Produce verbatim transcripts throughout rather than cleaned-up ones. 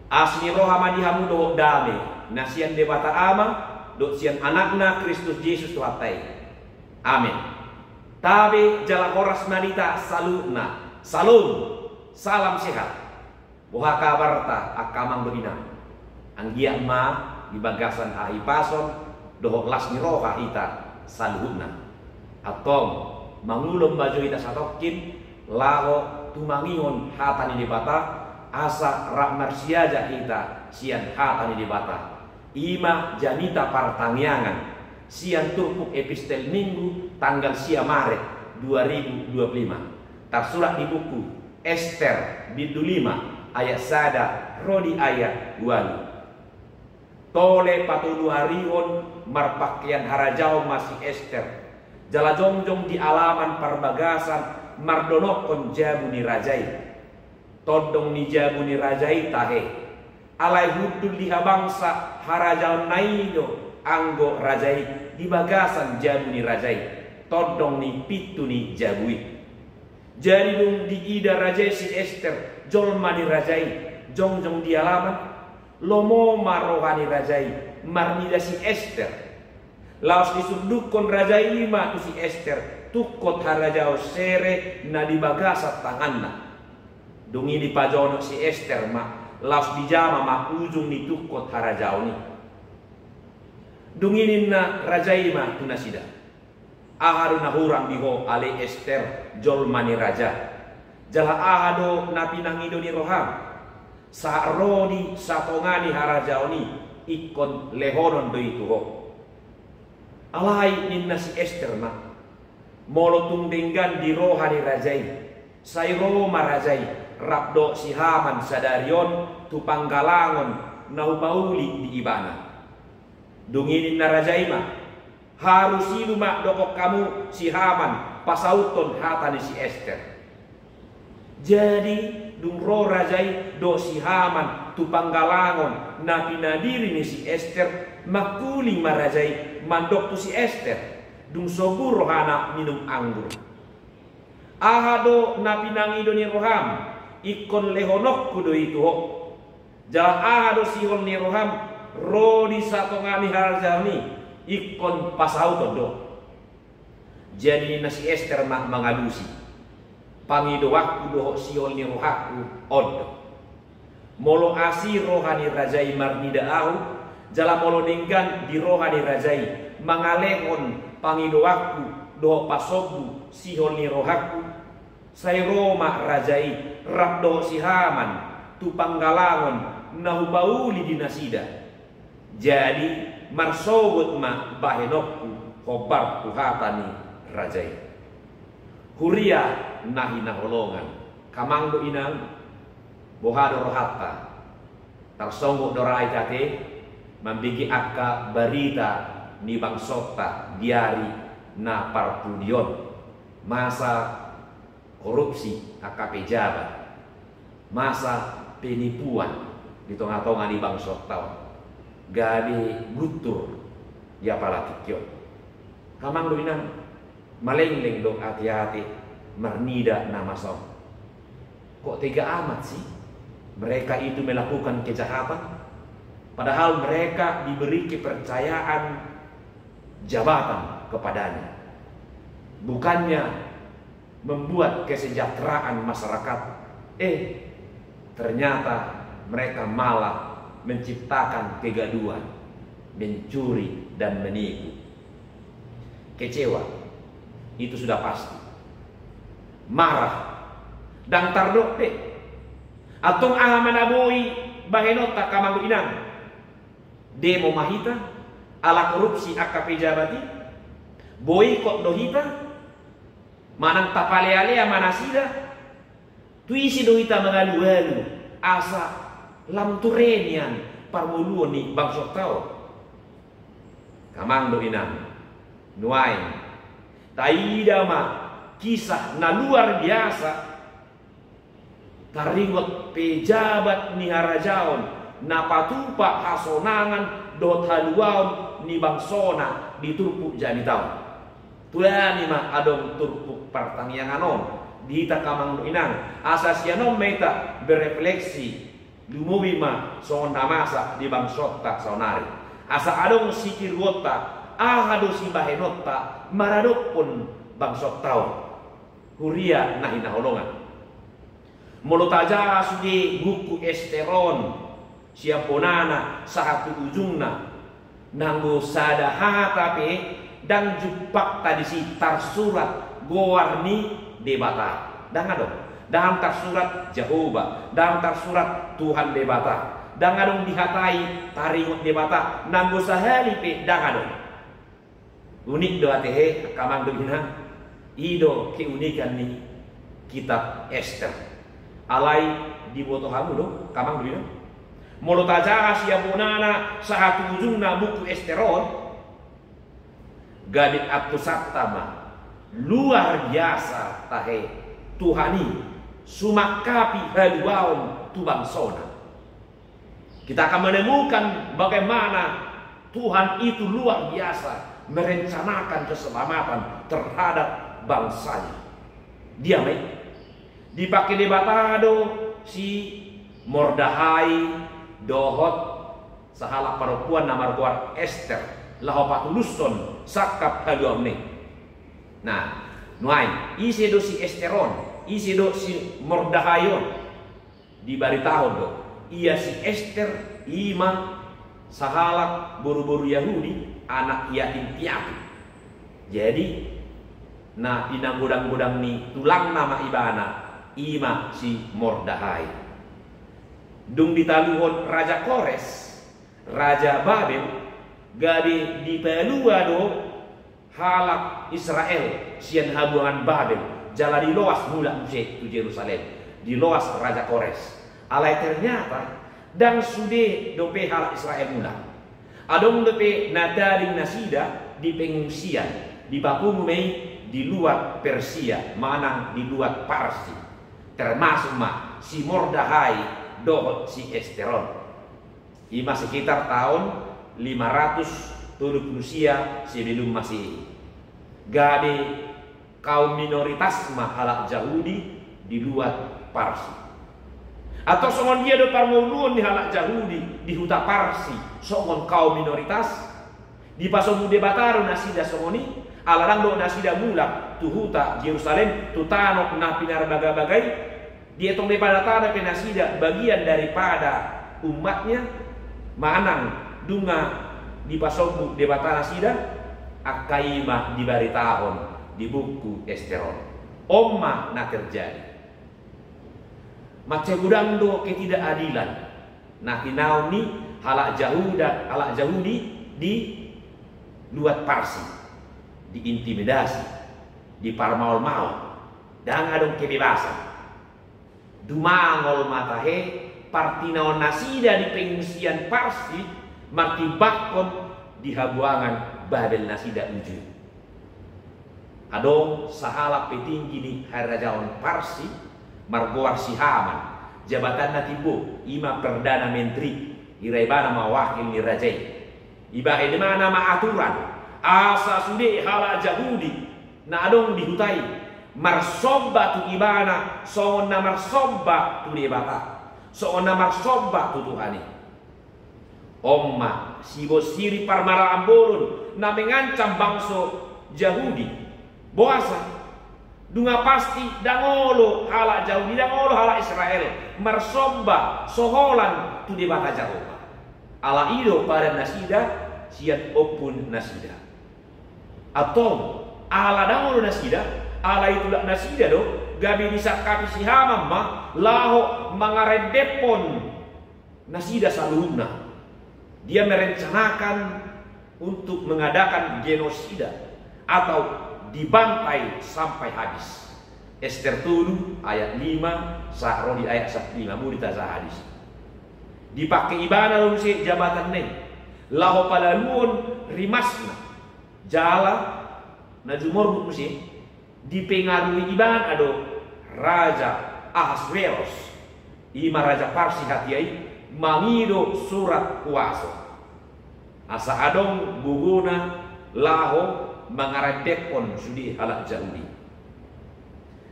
Asi ni roha ma di hamu dohot dame na sian Debata Ama dohot sian Anakna Kristus Jesus Tuhanta i. Amen. Tabe jala horas ma di hita saluhutna. Salom. Salam sehat. Boha kabarta angka amang dohot inang? Anggiat ma di bagasan hahipason dohot las ni roha hita saluhutna. Antong, mangulon ma jo hita satongkin laho tumangihon hata ni Debata, asa rap marsiajar hita sian hata ni Debata. I ma jamita partangiangan sian turpuk Epistel Minggu tanggal sia Maret dua ribu dua puluh lima. Tarsurat di buku Ester, bindu lima, ayat sada ro di ayat ualu. Tole patoluarihon marpangkean harajaon ma si Ester, jala jongjong di alaman parbagasan mardonokkon jabu ni raja i. Tondong ni jabu ni raja i tahe. Alai hundul di habangsa harajaonna i do anggo raja i di bagasan jabu ni raja i, tondong ni pintu ni jabu i. Jadi dung diida raja i si Ester, jolma ni raja i, jongjong di alaman, lomo ma roha ni raja i marnida si Ester. Laos disundukkon raja i ma tu si Ester tungkot harajaon sere na di bagasan tanganna. Dung i dipajonok si Ester ma, laos dijama ma ujung ni tungkot harajaon i. Dung i ninna raja i ma tu nasida: Aha do na hurang di ho, ale Ester, jolma ni raja? Jala aha do na pinangido ni roham? Sahat ro di satonga ni harajaon i, ingkon lehonon do i tu ho. Alai ninna si Ester ma: Molo tung denggan di roha ni raja i, sai ro ma raja i rap dohot si Haman sadari on tu panggalangon na hupauli di ibana. Dung i ninna raja i ma: Harus ilu ma dokkon hamu si Haman pasauthon hata ni si Ester. Jadi, dung ro raja i dohot si Haman tu panggalangon na pinadiri ni si Ester, mangkuling ma raja i mandok tu si Ester, dung so bu rohana minum anggur: Aha do na pinangido ni roham, ingkon lehononku do i tu ho. Jala aha do sihol ni roham ro di satonga ni harajaon i, ingkon pasauton do. Jadi ninna si Ester ma mangalusi: Pangidoanku dohot sihol ni rohangku on do. Molo asi roha ni raja i marnida ahu, jala molo denggan di roha ni raja i mangalehon pangidoanku dohot pasombu sihol ni rohangku, sai ro ma raja i rap dohot si Haman tu panggalangon na hupauli di nasida. Jadi, marsogot ma bahenonku hombar tu hata ni raja i. Huria na hinaholongan, amang dohot inang, boha do rohanta? Tarsonggot do ra hita ate mambege angka barita ni bangsonta di ari na parpudi on. Masa korupsi angka pejabat, masa penipuan di tonga-tonga ni bangsonta on, gabe guntur di apala tingki on. Amang dohot inang, malengleng do ate-ate marnida na masa on. Kok tega amat sih mereka itu melakukan kejahatan, padahal mereka diberi kepercayaan jabatan kepadanya. Bukannya membuat kesejahteraan masyarakat, eh, ternyata mereka malah menciptakan kegaduhan, mencuri dan menipu. Kecewa, itu sudah pasti. Marah, ndang tardok pe. Antong aha ma na boi bahenonta, amang dohot inang? Demo ma hita ala korupsi angka pejabat i? Boikot do hita? Manang tapalea-lea ma nasida? Tu ise do hita mangalu-alu asa lam ture nian parngoluon ni bangsonta on? Amang dohot inang, nuaeng taida ma kisah na luar biasa. Taringot pejabat ni harajaon na patupa hasonangan dohot haluaon ni bangsona di turpuk jamita on. Tuani ma adong turpuk partangiangan on di hita, amang dohot inang, asa sian on ma hita berefleksi, Lumobi ma songon na masa di bangsonta saonari. Asa adong sitiruonta, aha do sibahenonta maradophon bangsonta on. Huria na hinaholongan. Molo tajaha sude buku Ester on, sian bonana sahat tu ujungna, nanggo sada hata pe ndang jumpangta disi tarsurat goar ni Debata. Ndang adong. Ndang tarsurat Jahowa, ndang tarsurat Tuhan Debata. Ndang adong dihatai taringot Debata, nanggo sahali pe ndang adong. Unik do ate he, angka amang dohot inang. I do keunikan ni kitab Ester. Alai diboto hamu do, angka amang dohot inang? Molo tajaha sian bonana sahat tu ujungna buku Ester on, gabe antusanta ma luar biasa tahe Tuhan i sumangkapi haluaon tu bangsona. Kita akan menemukan bagaimana Tuhan itu luar biasa merencanakan keselamatan terhadap bangsanya. Dia mai dipake Debata do si Mordahai dohot sahalak parompuan na margoar Ester laho patulushon sangkap haluaon i. Nah, nuaeng, ise do si Ester on, ise do si Mordahai on? Dibaritahon do, ia si Ester i ma sahalak boruboru Yahudi, anak yatim piatu. Jadi na pinagodanggodang ni tulangna ma ibana, i ma si Mordahai. Dung ditaluhon Raja Kores, raja Babel, gabe dipalua do halak Israel sian habuangan Babel, jala diloas mulak muse tu Jerusalem, diloas Raja Kores. Alai ternyata ndang sude dope halak Israel mulak. Adong dope na tading nasida di pengungsian, dipapungu ma i di luat Persia manang di luat Parsi, termasuk ma si Mordahai dohot si Ester on. I ma sekitar taon lima ratus tolu pulu sia sebelum Masehi. Gabe kaum minoritas ma halak Jahudi di luat Parsi. Atau songon dia do parngoluon ni halak Jahudi di huta Parsi songon kaum minoritas? Dipasombu Debata do nasida songon i, ala ndang dohot nasida mulak tu huta Jerusalem, tu tano na pinarbagabaga i. Dietong Debata dope nasida bagian daripada umatnya, manang nunga dipasombu Debata nasida? Angka i ma dibaritahon di buku Ester on. On ma na terjadi. Mansai godang do ketidakadilan na tinaon ni halak Jahuda, halak Jahudi di luat Parsi, diintimidasi, diparmaolmaol, ndang adong kebebasan. Dumangol ma tahe partinaon nasida di pengungsian Parsi martimbangkon di habuangan Babel nasida uju. Adong sahalak petinggi ni harajaon Parsi margoar si Haman, jabatanna timbo, i ma perdana menteri, ira ibana ma wakil ni raja i. Ibahen ibana ma aturan asa sude halak Jahudi na adong di huta i marsomba tu ibana songon na marsomba tu Debata, songon na marsomba tu Tuhan i. On ma sibonsiri parmaraan bolon na mengancam bangso Jahudi. Boasa? Nunga pasti ndang olo halak Jahudi, ndang olo halak Israel marsomba so holan tu Debata Jahowa. Ala i do padan nasida sian ompu nasida. Antong, ala ndang olo nasida, ala itulak nasida do, gabe disangkapi si Haman ma laho mangarendephon nasida saluhutna. Dia merencanakan untuk mengadakan genosida atau dibantai sampai habis. Ester tolu ayat lima sahat ro di ayat sampulu lima, boi tajaha disi. Dipake ibana do muse jabatanna i laho palaluhon rimasna. Jala na jumorbut muse, dipengaruhi ibana do Raja Ahasweros, i ma raja Parsi hatiha i, mangido surat huaso asa adong gogona laho mangarendephon sude halak Jahudi.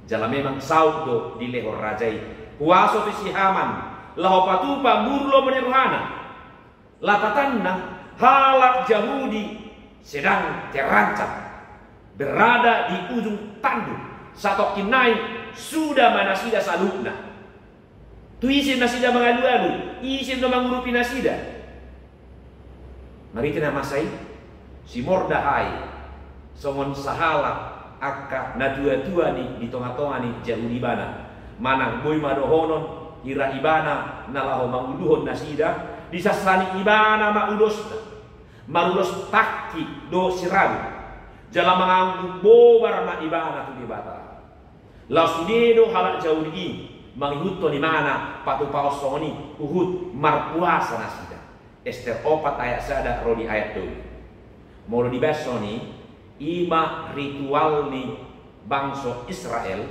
Jala memang saut do dilehon raja i huaso tu si Haman laho patupa murlo mani rohana. Lapatanna, halak Jahudi sedang terancam, berada di ujung tanduk, satongkin nai suda ma nasida saluhutna. Tu ise nasida mangalualu, ise na mangurupi nasida? Marhite na masa i, si Mordahai songon sahalak angka natuatua ni di tongatonga ni Jahudi ibana, manang boi ma dohonon hira ibana na laho manguluhon nasida, disansani ibana ma ulosna, marulos tangki dohot sirabu, jala mangangguk bobar ma ibana tu Debata. Laos sude do halak Jahudi i mangihuthon ibana patupahon songon i huhut marpuasa nasida. Ester opat ayat sada ro di ayat tolu. Molo dibahen songon i, i ma ritual ni bangso Israel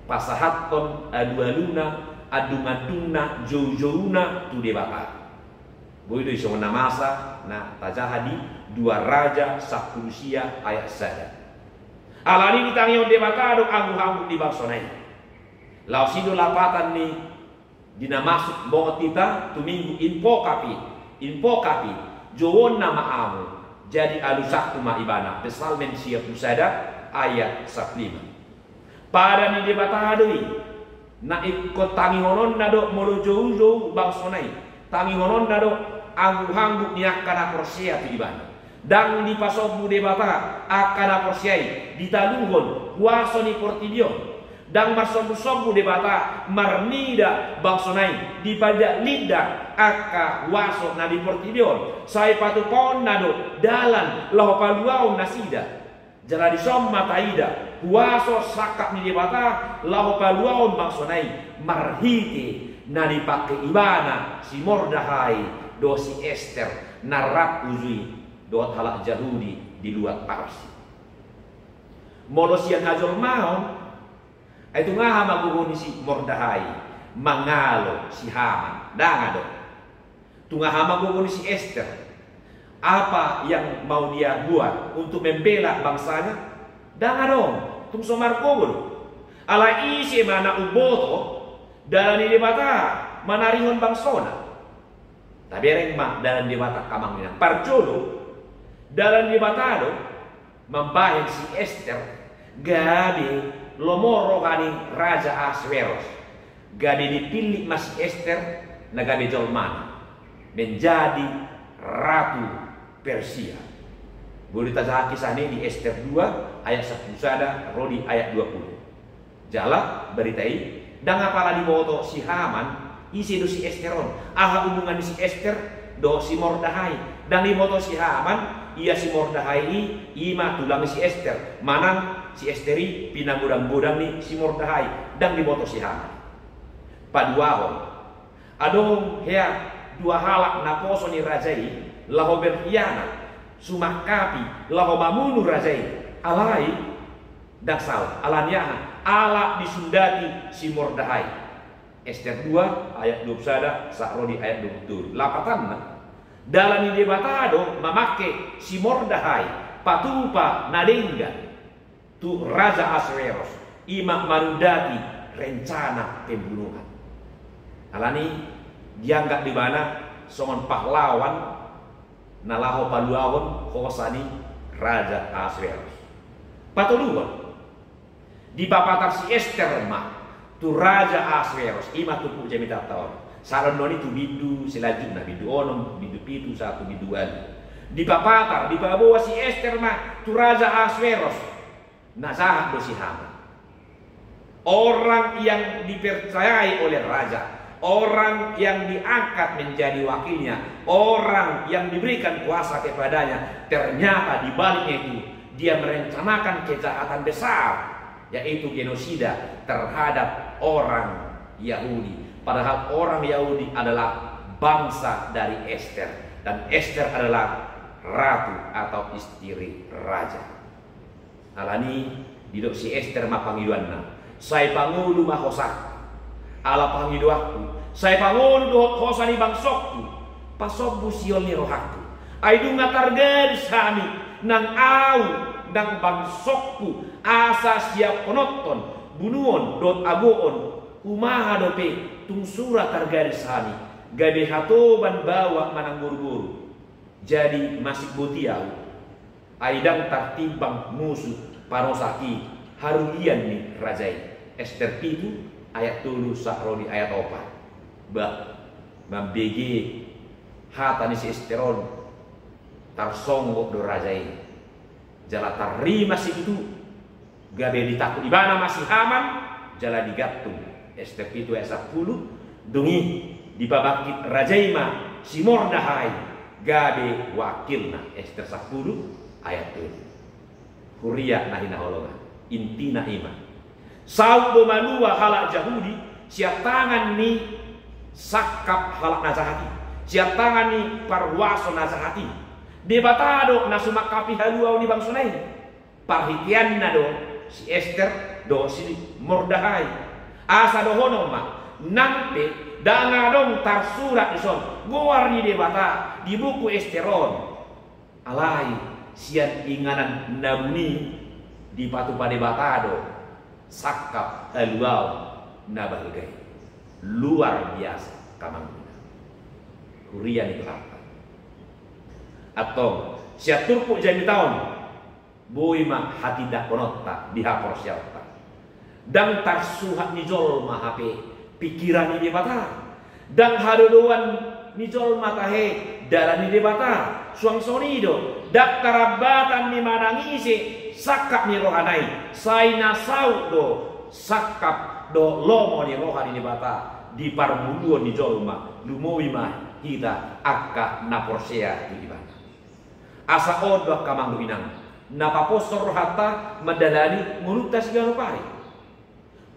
pasahathon alualuna, andungandungna, joujouna tu Debata. Boi do i songon na masa na tajaha di dua Raja sampulu sia ayat sada. Alani i ditangihon Debata do angguhangguk ni bangsona i. Laos i do lapatan ni di na masuk bongot hita tu Minggu, invocavi, invocavi, jouonna ma ahu, jadi alusanku ma ibana. Psalmen sia pulu sada ayat sampulu lima. Padan ni Debata do i, na ingkon tangihononna do molo joujou bangsona i, tangihononna do angguhangguk ni angka na porsea tu ibana. Ndang dipasombu Debata angka na porsea i, ditaluhon huaso ni portibi on. Ndang marsombusombu Debata marnida bangsona i, dipalidatlidat angka huaso na di portibi on, sai patupaonna do dalan laho paluaon nasida. Jala dison ma taida huaso sangkap ni Debata laho paluaon bangsona i, marhite na dipangke ibana si Mordahai dohot si Ester na rap uju i dohot halak Jahudi di luat Tarsis. Molo sian hajolmaon, ai tung aha ma gogo ni si Mordahai mangalo si Haman? Ndang adong. Tung aha ma gogo ni si Ester? Apa yang mau dia buat untuk membela bangsanya? Ndang adong. Tung so margogo do. Alai ise ma na umboto dalan ni Debata manarihon bangsona? Tabereng ma dalan ni Debata, angka amang inang. Parjolo, dalan ni Debata do mambahen si Ester gabe lomo roha ni Raja Ahasveros. Gabe dipillit ma si Ester na gabe jolmana menjadi ratu Persia. Boi do tajaha kisahna i di Ester dua ayat sampulu sada ro di ayat dua pulu. Jala barita i ndang apala diboto si Haman ise do si Ester on, aha hubungan ni si Ester dohot si Mordahai. Ndang diboto si Haman ia si Mordahai i, i ma tulang ni si Ester, manang si Ester i pinagodanggodang ni si Mordahai. Ndang diboto si Haman. Paduahon, adong hea dua halak naposo ni raja i laho berkhianat, sumangkapi laho mamunu raja i. Alai ndang salah. Alani aha? Ala disundati si Mordahai. Ester dua ayat dua pulu sada sahat ro di ayat dua pulu tolu. Lapatanna, dalan ni Debata do mamangke si Mordahai patupa na denggan tu Raja Ahasveros, i ma manundati rencana pembunuhan. Alani dianggap do ibana songon pahlawan na laho paluahon hosa ni Raja Ahasveros. Patoluhon, dipapatar si Ester ma tu Raja Ahasveros, i ma turpuk jamitanta on. Sahat on do i tu bindu selanjutna, bindu onom, bindu pitu, sahat tu bindu ualu. Dipapatar, dipaboa si Ester ma tu Raja Ahasveros. Na jahat do si Haman. Orang yang dipercayai oleh raja, orang yang diangkat menjadi wakilnya, orang yang diberikan kuasa kepadanya, ternyata di baliknya itu dia merencanakan kejahatan besar, yaitu genosida terhadap orang Yahudi. Padahal orang Yahudi adalah bangsa dari Ester, dan Ester adalah ratu atau istri raja. Alani i didok si Ester ma pangidoanna, sai pangolu ma hosangku, ala pangidoanku, sai pangolu dohot hosa ni bangsongku, pasombu sihol ni rohangku. Ai dung na targadis hami, nang ahu nang bangsongku, asa siaphononhon bunuon dohot agoon Humaha dope tung sura targadis hami, gabe hatoban baoa manang boruboru. Jadi masih boti ahu. Ai ndang tartimbang musu panosak i harugian ni raja i. Ester pitu ayat tolu sahat ro di ayat opat. Bah, mambege hata ni si Ester on, tarsonggot do raja i. Jala tarrimas situtu, gabe ditangkup ibana ma si Haman, jala digantung. Ester pitu ayat sampulu. Dung i dipabangkit raja i ma si Mordahai gabe wakilna. Ester sampulu ayat tolu. Huria na hinaholongan, intina i ma, saut do malua halak Jahudi sian tangan ni sangkap halak na jahat i, sian tangan ni parhuaso na jahat i. Debata do na sumangkapi haluaon ni bangsona i. Parhiteanna do si Ester dohot si Mordahai. Asa dohonon ma, nang pe ndang adong tarsurat dison goar ni Debata di buku Ester on. Alai sian inganan na buni i dipatupa Debata do sangkap haluaon na balga i. Luar biasa, amang inang. Huria ni Tuhanta. Antong, sian turpuk jamita on, boi ma hatindangkononta di haporseaonta. Ndang tarsuhat ni jolma hape pingkiran ni Debata. Ndang hadodoan ni jolma tahe dalan ni Debata. Suang songon i do, ndang tarambatan ni manang ise sangkap ni rohana i. Sai na saut do sangkap dohot lomo ni roha ni Debata di parngoluon ni jolma. Lumobi ma hita angka na porsea tu Ibana. Asa on do angka amang dohot inang, na paposhon rohanta mandalani ngolunta siganup ari.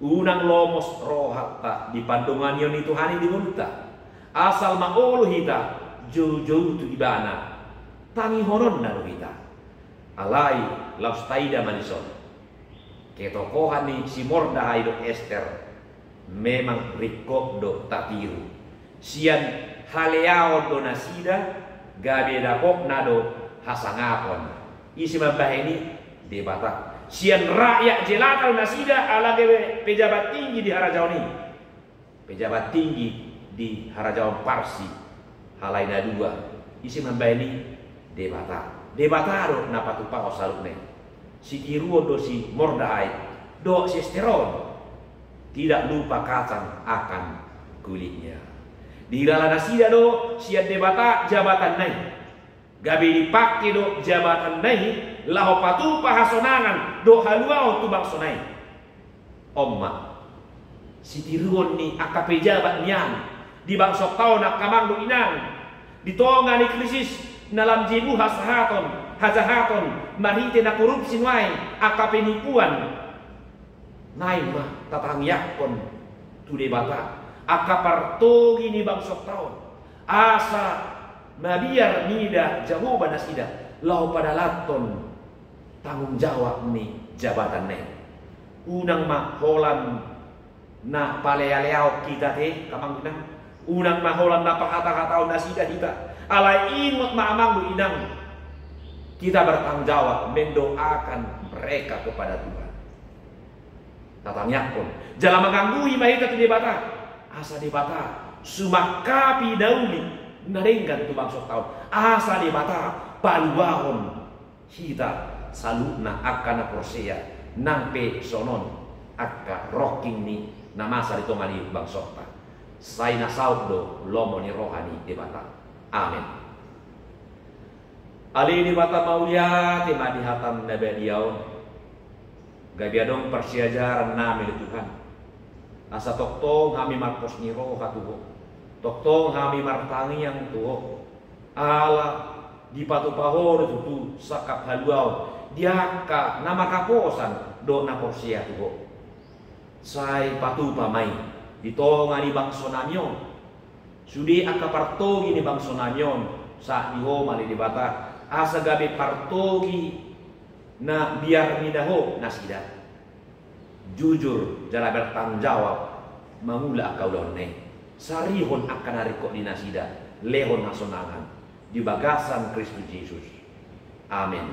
Unang lomos rohanta di pandonganion ni Tuhan i di ngolunta. Asal ma olo hita joujou tu Ibana, tangihononna do hita. Alai laos taida ma dison. Ketokohan ni si Mordahai dohot Ester memang ringkot do tatiru. Sian haleaon do nasida, gabe dapotna do hasangapon. Ise mambahen i? Debata. Sian rakyat jelata do nasida ala gabe pejabat tinggi di harajaon i. Pejabat tinggi di harajaon Parsi, halai na dua. Ise mambahen i? Debata. Debata do na patupahon saluhutna i. Sitiruon do si Mordahai dohot si Ester on. Tidak lupa kacang akan kulitnya. Dilala nasida do sian Debata jabatanna i. Gabe dipangke do jabatanna i laho patupa hasonangan dohot haluaon tu bangsona i. On ma, sitiruon ni angka pejabat nian di bangsonta on angka amang dohot inang, di tonga ni krisis na lam jebu hasahaton, hajahaton, marhite na korupsi nuaeng, angka penipuan. Naeng ma tatangiangkon tu Debata angka partogi ni bangsonta on, asa mabiar mida Jahowa nasida laho padalanhon tanggung jawab ni jabatanna i. Unang ma holan na palealeaon hita te, amang inang. Unang ma holan na pahatahataon nasida hita. Alai ingot ma amang dohot inang, kita bertanggung jawab mendoakan mereka kepada Tuhan. Tatangiangkon jala manganggui ma hita tu Debata, asa Debata sumangkapi na uli na denggan tu bangsonta on, asa Debata paluahon hita saluhutna angka na porsea, nang pe songon on angka rongking ni na masa di tonga ni bangsonta. Sai na saut do lomo ni roha ni Debata. Amen. Ale Debata, mauliate ma di hataM na badia on. Gabe adong parsiajaran nami ale Tuhan, asa tongtong hami marpos ni roha tu Ho, tongtong hami martangiang tu Ho, ala dipatupa Ho do tutu sangkap haluaon di angka na marhaposan dohot na porsea tu Ho. Sai patupa ma i di tonga ni bangso nami on. Sude angka partogi ni bangso nami on, sahat di Ho ma ale Debata, asa gabe partogi na biar mida Ho nasida. Jujur jala bertanggung jawab mangula angka ulaonna i. Sarihon angka na ringkot di nasida, lehon hasonangan di bagasan Kristus Jesus. Amen.